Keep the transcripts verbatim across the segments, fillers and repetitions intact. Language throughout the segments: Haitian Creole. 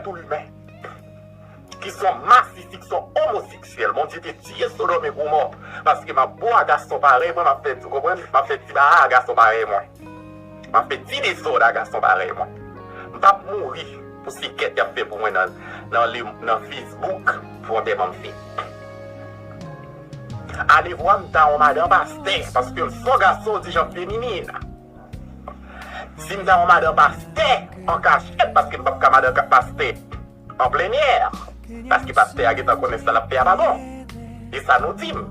Tout imen ki se yon masisi, ki se yon omoseksyèl. Bondye te tiye Sodòm e Gomò. Paske m ap bo a gason parèy mwen, m ap fè, ou konprann? M ap fè ti baha a gason parèy mwen. M ap fè ti dezòd a gason parèy mwen. M p ap mouri pou se kèt y ap fè pou mwen nan, nan, nan Facebook pou antèman m fèt. Alevwa m ta yon madan pastè, paske m se yon gason di jan feminin. Si m ta yon madan pastè an kachèt, paske m p ap ka madan ka-, pastè an plennyè, paske pastè a gentan konnen sa l ap fè a pa bon. E sa nou di m.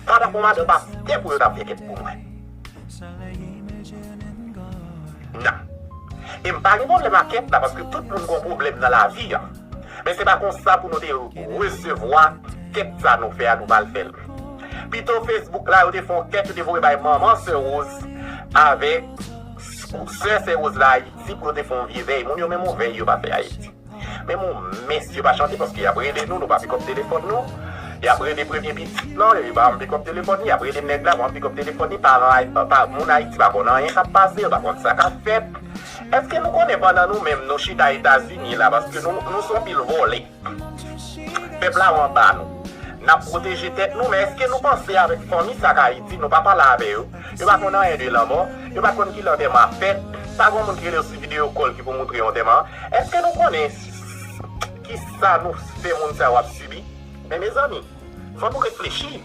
Pa t ap yon madan pastè pou yo ta fè kèt pou mwen. Non. E m pa gen pwoblèm ak kèt la, paske tout moun gen yon pwoblèm nan lavi a. Men se pa konsa pou nou te resevwa kèt sa nou fè a, nou mal fè l. Pito Facebook la, yo te fè yon kèt, yo te voye bay manman Sè Rose avèk sè Sè Rose la Ayiti pou yo te fè yon vye vèy. Moun yo menm yon vèy yo pa fè Ayiti. Menm yon mès yo pa chante paske y ap rele nou, nou pa pikòp telefòn nou. Y ap rele premye pitit lan, yo pa janm pikòp telefòn li, y ap rele nèg la, pa janm pikòp telefòn li, paran Ay-, pa, moun Ayiti pa konn anyen k ap pase, yo pa konn sa k ap fèt. Èske nou konnen pandan nou menm nou chita Etazini la, paske nou, nou se yon pil vòlè. Pèp la anba nou. N ap pwoteje tèt nou, men èske nou panse avèk fanmi sa k Ayiti, nou pa pale avè yo? Yo pa konn anyen de lanmò, yo pa konn kilè antèman ap fèt, pa gen moun ki rele yo sou videyo call ki pou montre yo antèman an. Èske nou konnen kisa nou fè moun sa yo ap sibi? Men mezanmi, fò nou reflechi.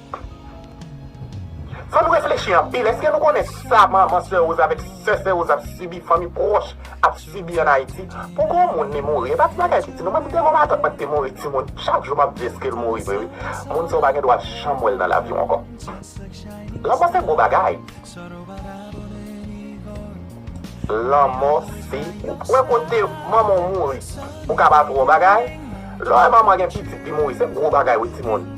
Fò nou reflechi anpil. Èske nou konnen sa manman Sè Rose avèk sè Sè Rose ap sibi, fanmi pwòch ap sibi ann Ayiti? Pou gwo moun li mouri, e pa ti bagay piti non. Mwen, m te gon matant mwen ki te mouri timoun. Chak jou m ap di èske l mouri vre, wi. Moun sa w pa gen dwa janm wè l nan lavi w ankò. Lanmò se gwo bagay. Lanmò se, ou wè kote manman w mouri, ou ka pa twò bagay. Lè w wè manman gen pitit li mouri, se gwo bagay wi timoun.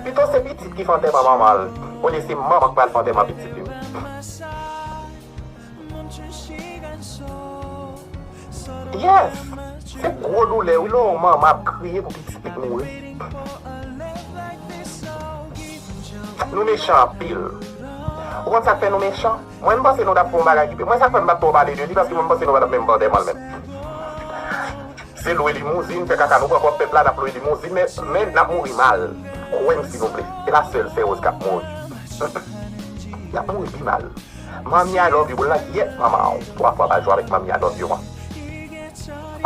Pito se pitit ki fè antèman manman l, olye se manman k pral fè antèman pitit li. Yes! Se gwo doulè wi lè w wè yon manman ap kriye pou pitit li k mouri. Nou mechan anpil. Ou konn sa k fè nou mechan? Mwen, m panse nou t ap fè yon bagay ki pi. Mwen, sa k fè m pa t twò pale de li, paske mwen, m panse nou pa t ap menm fè antèman l menm. Se lwe limouzin, fè kaka nou pran kòb pèp la, n ap lwe limouzin, men, men n ap mouri mal. Kwè m silvouplè. Se pa sèl Sè Rose k ap mouri. Y ap mouri pi mal. Manmi I love you, pou l nan gyèt manman w. Twa fwa pa jou avèk Manmi I love you an.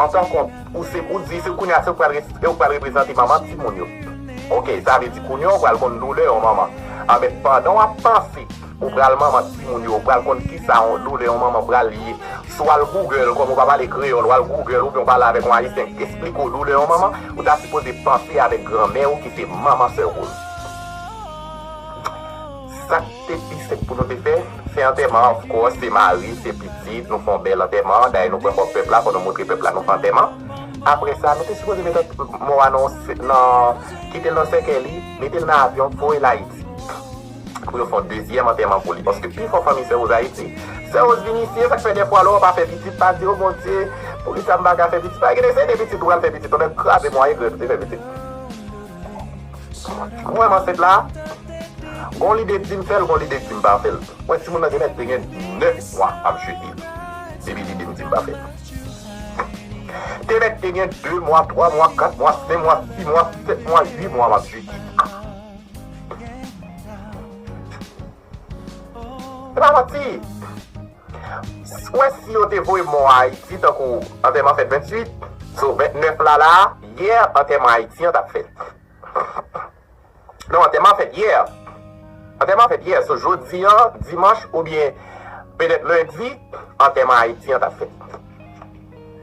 Antanke ou se, ou di, se kounye a, se ou pral res-, se ou pral reprezante manman timoun yo. Oke, sa vle di kounye a ou pral konn doulè yon manman. Anben, pandan w ap panse ou pral manman timoun yo, ou pral konn kisa yon doulè yon manman pral ye. Swa l Google, kòm ou pa pale kreyòl, w al Google oubyen w pale avèk yon ayisyen k esplike w doulè yon manman, ou ta sipoze panse avèk granmè w ki se manman Sè Rose. Sa k te pi senp pou nou te fè, se antèman, of course, se mari, se pitit, nou fè yon bèl antèman, dayè nou pran kòb pèp la, fò nou montre pèp la nou fè antèman. Apre sa, nou te sipoze mete mò a nan, nan, kite l nan sèkèy li, mete l nan avyon, voye l Ayiti. Pou yo fè yon dezyèm antèman pou li. Paske pifò fanmi Sè Rose Ayiti, Sè Rose vin isi, e sa k fè dèfwa lè w pa fè pitit, pa di, "O Bondye, poukisa m pa ka fè pitit?" Pa gen de se de pitit ou pral fè pitit, ou mèt kraze mwa egrèt ou te fè pitit. Mwen, m ansent la, gon lide k di m fè l, gon lide k di m pa fè l. Mwen, timoun nan te mèt te gen nèf mwa m ap jete l. Depi li di m di m pa fè l. Te mèt te gen de mwa, twa mwa, kat mwa, senk mwa, sis mwa, sèt mwa, uit mwa m ap jete l. Se pa manti. Ou wè si yo te voye mò a Ayiti tankou antèman fèt venntuit, so ventnèf la la, yè antèman Ayiti an t ap fèt. Non, antèman fèt yè. Antèman fèt yè, so jodi an, dimanch oubyen petèt lendi, antèman Ayiti an t ap fèt.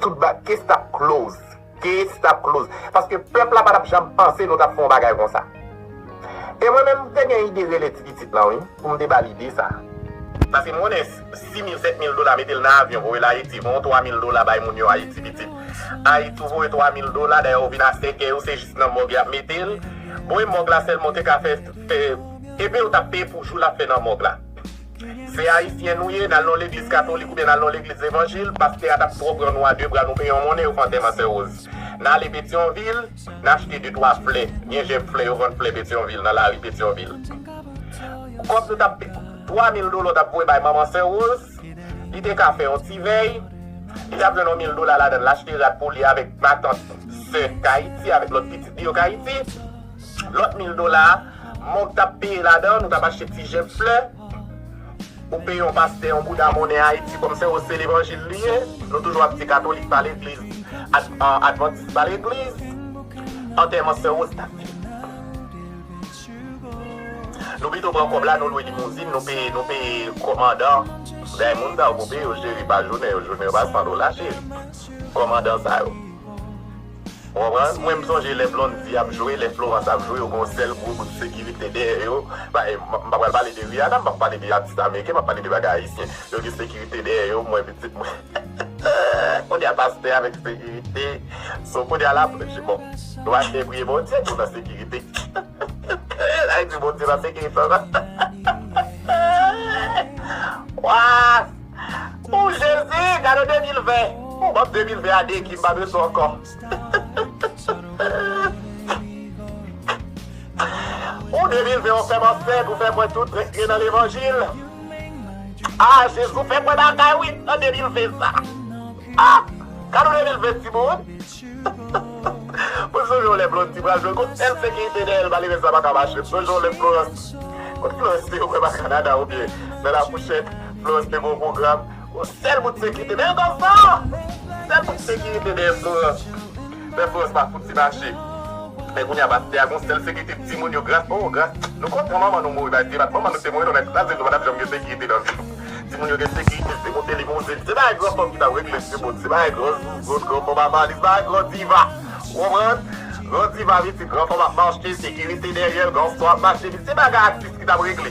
Tout ba-, case t ap close. Case t ap close. Paske pèp la pa t ap janm panse nou t ap fè yon bagay konsa. E mwen menm, m te gen ide rele ti pitit lan, wi, pou m te ba l ide sa. Paske m konnen sis mil, sèt mil dola, mete l nan avyon, voye l Ayiti, gon twa mil dola bay moun yo Ayiti pitit. Ayiti, ou voye twa mil dola, dayè ou vin a senkè, ou se jis nan mòg y ap mete l. Bon, e mòg la sèlman, ou te ka fè, fè, epi ou t ap peye pou jou l ap fè nan mòg la. Se ayisyen nou ye, n al nan legliz katolik oubyen n al nan legliz levanjil, pastè a t ap twò pran nou a de bra, nou peye yon monnen, yo fè antèman Sè Rose. N ale Petyonvil, n achte de twa flè, gen jèb flè, yo vann flè Petyonvil, nan lari Petyonvil. Kòb nou t ap, twa mil dola w t ap voye bay manman Sè Rose, li te ka fè yon ti vèy, Li t ap jwenn yon mil dola ladan l, l achte rad pou li avèk matant, sè k Ayiti, avèk lòt pitit li yo k Ayiti. Lòt mil dola a, mwen t ap peye ladan, nou t ap achte ti jenn flè. Ou peye yon pastè yon bouda monnen Ayiti kòm se, se levanjil li ye. Nou toujou ap di katolik pa legliz, ad- an- advantis pa legliz. Antèman sè Rose t ap fèt. Nou pito pran kòb la, nou lwe limouzin, nou peye, nou peye kòmandan. Dayè moun sa yo pou peye yo jere pa jounen, yo jounen yo pa san dola cheri. Kòmandan sa yo. Ou konprann? Mwen m sonje lè Blondy ap jwe, lè Florence ap jwe, yo gen yon sèl gwo bout sekirite dèyè yo. Ba, e, m m pa pral pale de Rihanna, m p ap pale de atis ameriken, m ap pale de bagay ayisyen. Yo gen sekirite dèyè yo, mwen pitit mwen. Kounye a pastè avèk sekirite. So, kounye a la, bon, nou achte priye Bondye, nou nan sekirite. Ay, di Bondye nan sekirite. Wa! O Jezi, gade de mil ven. O, m ap de mil ven a de ki m pa bezwen ankò. Ou de mil ven, ou fè m ansent, ou fè mwen tout rentre nan levanjil. Ah, Jezi, ou fè mwen bagay, wi, nan de mil ven sa. Ah, gade de mil ven, timoun. Mwen sonje yon lè Blondy pral jwe, gon sèl sekirite dèyè l, malere sa pa ka mache. Mwen sonje yon lè Florence, kot Florence te, ou kwè pa Kanada oubyen nan Lapouchèt, Florence te gon pwogram, gon sèl bout sekirite. Men konsa, sèl bout sekirite dèyè Florence. Men Florence pa fouti mache. Men kounye a pastè a gon sèl sekirite, timoun yo gras, oh, gras. Nou kontan manman nou mouri, bay, se pa t manman nou te mouri, non, nèg kraze, nou pa t ap janm gen sekirite nan vi nou. Timoun yo gen sekirite, se monte limouzin. Se pa yon gran fanm ki t ap regle, se bon, se pa yon gran zouzoun, gran fanm a valiz, pa yon gran diva. Ou konprann? Gran diva vin di gran fanm ap mache, sekirite dèyè l, gangsta ap mache, se bagay atis ki t ap regle.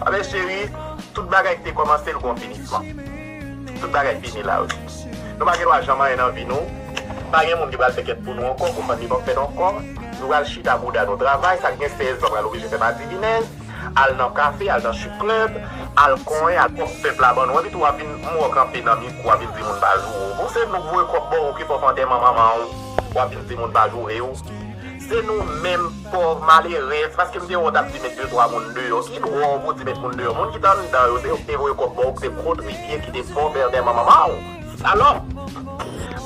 Anben cheri, tout bagay ki te kòmanse, l gon finisman. Tout bagay fini la, wi. Nou pa gen dwa janm anyen nan vi nou. Pa gen moun ki pral fè kèt pou nou ankò, GoFundMe p ap fèt ankò. Nou pral chita bouda nou travay, sa k gen sèz an pral oblije fè madivinèz, al nan kafe, al nan strip club, al konyen, al pòs pèp la ban nou. Epi tou w ap vin mò kanpe nan mikwo, w ap vin di moun pa joure w. Bon, se nou k voye kòb ba w, ki fè w fè antèman manman w, w ap vin di moun pa joure w. Se nou menm pòv malerèz, paske m te wè w t ap di met de twa moun deyò. Ki dwa w pou di met moun deyò? Moun ki t anndan yo, se yo ki te voye kòb ba w, ki te kontribye, ki te fè w fè antèman manman w. Salòp!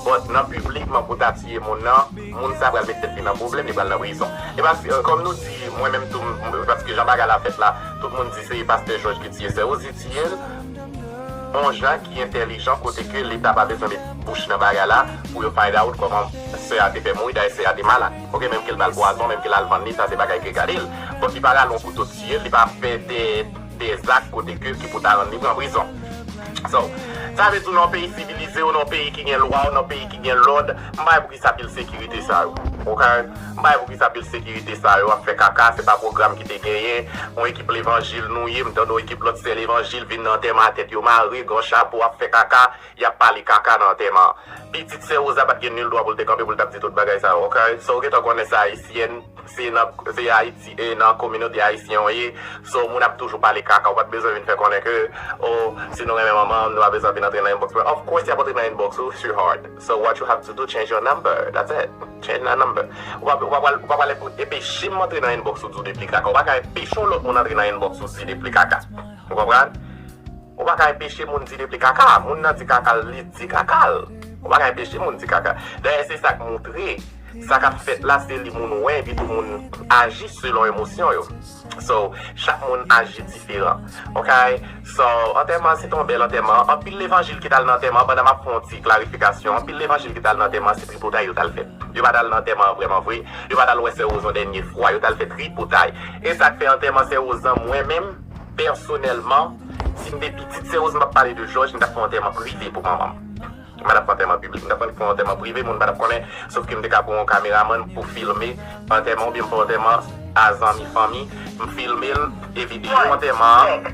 But nan piblikman pou w ta tiye moun nan, moun sa pral met tèt li nan pwoblèm, li pral nan prizon. E paske, kòm nou di, mwen menm tou, m- paske jan bagay la fèt la, tout moun di se pastè Jòj ki tiye sè Rosie, tiye l. Yon jan ki entèlijan kote ke Leta pa bezwen met bouch nan bagay la pou yo find out kòman sè a te fè mouri, dayè sè a te malad. Ok, menm ke l ba l pwazon, menm ke l al vann li, sa se bagay ke gade l. But li pa rale yon kouto tiye l, li pa fè de, de zak kote ke ki pou ta rann li pran prizon. So, sa vle di w nan yon peyi sivilize, w nan yon peyi ki gen lwa, w nan yon peyi ki gen lòd, m pa wè poukisa pil sekirite sa yo. Ok? M pa wè poukisa pil sekirite sa yo ap fè kaka, se pa pwogram ki te genyen, yon ekip levanjil nou ye, m tande yon ekip lòt sè levanjil vin nan antèman a tèt yo mare, gran chapo ap fè kaka, y ap pale kaka nan antèman an. Pitit sè Rosa pa t gen nil dwa pou l te kanpe pou l t ap di tout bagay sa yo, ok? So, w gentan konnen se ayisyèn, se nan, se Ayiti, e nan kominote ayisyen w ye, so, moun ap toujou pale kaka, w pa t bezwen vin fè konnen ke, oh, si nou renmen manman, nou pa bezwen vin antre nan inbox mwen. Of course, y ap antre nan inbox ou, sweetheart. So, what you have to do, change your number, that's it. Change your number. Ou pa, ou pa pral, ou pa pral enpeche m antre nan inbox ou di w de pli kaka. Ou pa ka enpeche yon lòt moun antre nan inbox ou di de pli kaka. Ou konprann? Ou pa ka enpeche moun di de pli kaka. Moun nan di kaka l, li di kaka l. Ou pa ka enpeche moun di kaka. Dayè, se sa k montre. Sa k ap fèt la, se li moun wè, epi tou moun aji selon emosyon yo. So, chak moun aji diferan. Ok? So, antèman, se te yon bèl antèman. Anpil levanjil ki t al nan antèman, pandan m ap fè yon ti klarifikasyon, anpil levanjil ki t al nan antèman, se tripotay yo t al fè. Yo pa t al nan antèman an vrèman vre. Yo pa t al wè sè Rosa yon dènye fwa. Yo t al fè tripotay. E sa k fè antèman sè Rosa, mwen menm, pèsonèlman, si m te pitit sè Rosa, m p ap pale de Jòj, m t ap fè yon antèman prive pou manman m. M pa t ap fè antèman piblik, m t ap fè yon antèman prive, moun pa t ap konnen, sòf ke m te ka pran yon kameramann pou filme antèman oubyen m fè antèman a zanmi, fanmi, m filme l, e videyo antèman an,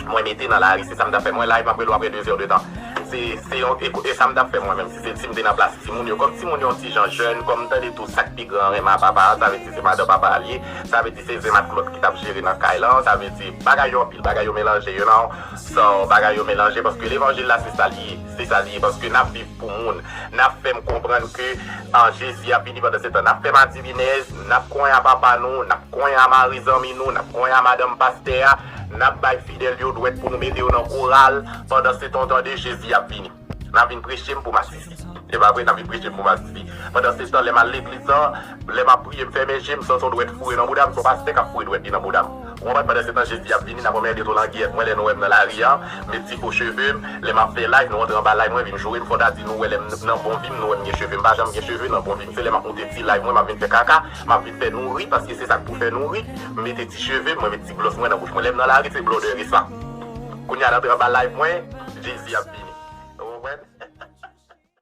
mwen mete nan lari, se sa m t ap fè. Mwen live, m ap rele w apre de zè de tan. Se, se yon, e, e sa m t ap fè mwen menm, si se, si m te nan plas timoun yo. Kòm timoun yo yon ti jan jèn, kòm m tande tou sa k pi gran renmen a papa a, sa vle di se madan papa a l ye, sa vle di se zen ak lòt ki t ap jere nan kay lan, sa vle di bagay yo anpil, bagay yo melanje, you know. So, bagay yo melanje, paske levanjil la, se sa l ye, se sa l ye, paske n ap viv pou moun. N ap fè m konprann ke, ah, Jezi ap vini pandan se tan. N ap fè madivinèz, n ap konyen a papa nou, n ap konyen a mari zanmi nou, n ap konyen a madanm pastè a, N ap bay fidèl yo dwèt pou nou mete yo nan koral. Pandan se tan, tande, Jezi ap vini. N a vin preche m pou masisi. Se pa vre, n a vin preche m pou masisi. Pandan se tan, lè m al legliz lan, lè m ap priye, m fèmen je m, m santi yon dwèt foure nan bouda m, se yon pastè k ap foure dwèt li nan bouda m. Ou konprann? Pandan se tan, Jezi ap vini, n ap anmède tou langyèt mwen lè nou wè m nan lari a, m met ti fo cheve m, lè m ap fè live, nou antre anba live mwen, vin joure m, fò ta di nou wè lè m nan bon vi m, nou wè m gen cheve, m pa janm gen cheve nan bon vi m. Se lè m ap moute ti live mwen, m ap vin fè kaka, m ap vin fè nou ri, paske se sa k pou fè nou ri. M mete ti cheve m, mwen met ti glòs mwen nan bouch mwen. Lè m nan lari, se blòdè resa. Kounye a, n antre anba live mwen, Jezi ap vini.